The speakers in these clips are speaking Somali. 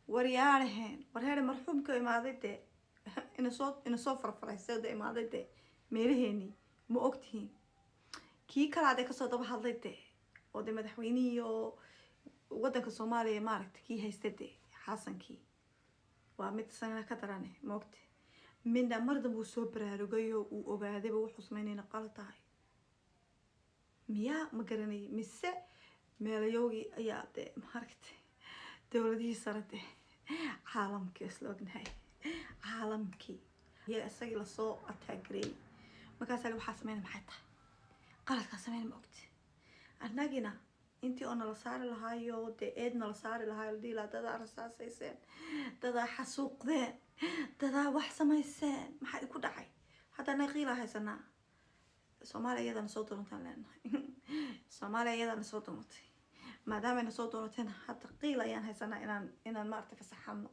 Waryaaraheen, warheere, marxuumka imaaday dee, ina soo farfaraysay dee, imaaday dee meelaheenii, ma ogtihiin? Kii kalaadee kasoo daba hadlay dee, oo dee madaxweynihii oo wadanka Soomaaliya, maaragtay, kii haysta dee, Xasankii, waa mid isagana ka darane, ma ogti? Midna mar dambe uu soo baraarugay oo uu ogaadayba wuxuu sameynayna qalad tahay miyaa, ma garanayay, mise meelayowgii ayaa dee, maaragtay, dowladihii sare dee caalamkii isla ognahay, caalamkii ayaa isagii lasoo ataagareeyay. Markaasaa waxaa sameyna, maxay tahay qaladkaa sameyna, ma ogti? Annagina intii oo nala saari lahaayo dee, eed nala saari lahaayo, la dhihi lahaa dadaa rasaasayseen, dadaa xasuuqdeen, dadaa wax samayseen, maxaa idinku dhacay? Hadda annaga qiilaa haysanaa. Soomaaliya iyadana soo doontaan leenahay, Soomaaliya iyadana soo doonatay. Maadaama soo doonateen, hadda qiil ayaan haysanaa inaan maaragtay fasaxano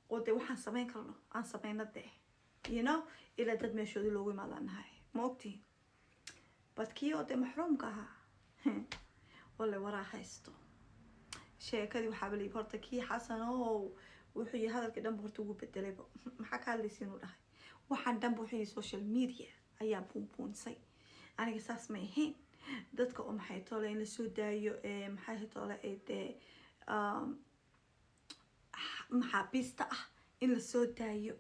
oo dee waxaan samayn karno aan sameyno dee, ilaa dad meeshoodii loogu imaadaan nahay, ma ogtihin? Bad kii oo dee maxruumka ahaa wale waraa haysto sheekadii. Waxaaba layihi horta kii Xasan oo wuxuu yihi hadalkii dhanba horta ugu bedelayba, maxaa ka hadlaysiin, uu dhahay. Waxaan dhanba wuxuu yihi social media ayaa buunbuunisay, aniga saas may ahayn. Dadka oo maxay tole in lasoo daayo, maxay tole ay dee maxaabiista ah in lasoo daayo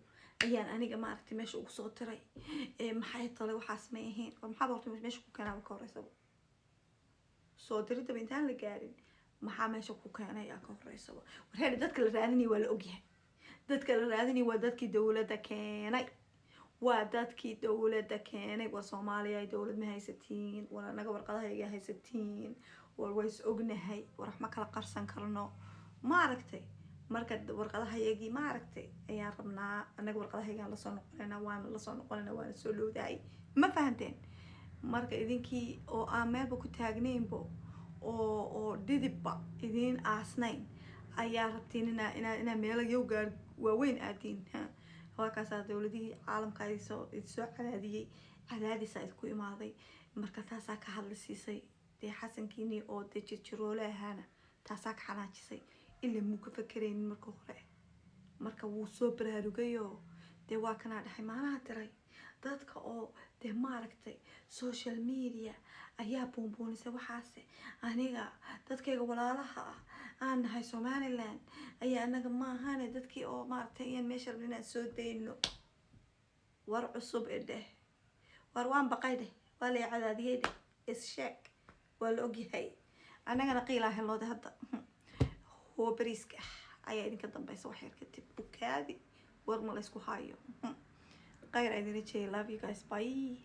ayaan aniga, maaragtay, meesha ugu soo diray. Maxay tole waxaas may ahayn. War maxaaba horta meesha ku keenaaba ka horeysaba? Soo diridaba intaan la gaarin, maxaa meesha ku keenay aa ka horeysaba? Warheer, dadka la raadinaya waa la ogyahay. Dadka la raadinaya waa dadkii dowladda keenay, waa dadkii dowladda keenay. Waa Soomaaliya, ay dowlad ma haysatiin? War anaga warqadahayaga haysatiin. War waa is ognahay, war wax ma kala qarsan karno, maaragtay. Marka warqadahayagii, maaragtay, ayaan rabnaa anaga. Warqadahayagaan lasoo noqonayna, waana lasoo noqonayna, waana soo dhowdahay, ma fahanteen? Marka idinkii oo aan meelba ku taagnaynbo oo dhidibba idiin aasnayn ayaa rabtiin inaa meelo yow gaar waaweyn aadiin. Ha, waa kaasaa dowladihii caalamka idinsoo cadaadiyey, cadaadisaa idinku imaaday. Marka taasaa ka hadla siisay dee Xasankiini oo dee jirjiroole ahaana, taasaa ka xanaajisay. Ila muu ka fakeraynin marka hore. Marka wuu soo baraarugayoo dee waa kanaa dhahay maanaha diray dadka oo dee, maaragtay, social media ayaa buunbuunisay waxaase. Aniga dadkayga walaalaha ah aan nahay Somaliland ayaa anaga maahane, dadkii oo, maaragtay, ayaan meesha rabin inaan soo dayno. War cusub e dheh, war waan baqay dheh, waa la cadaadiyey dheh, is sheeg, waa la ogyahay. Annagana qiilaa helnoode hadda huwa bariiska ah ayaa idinka dambeysa wax yar kadib. Bukaadi, war ma laysku hayo. Khayr idin rajeyay. Love you guys, bye.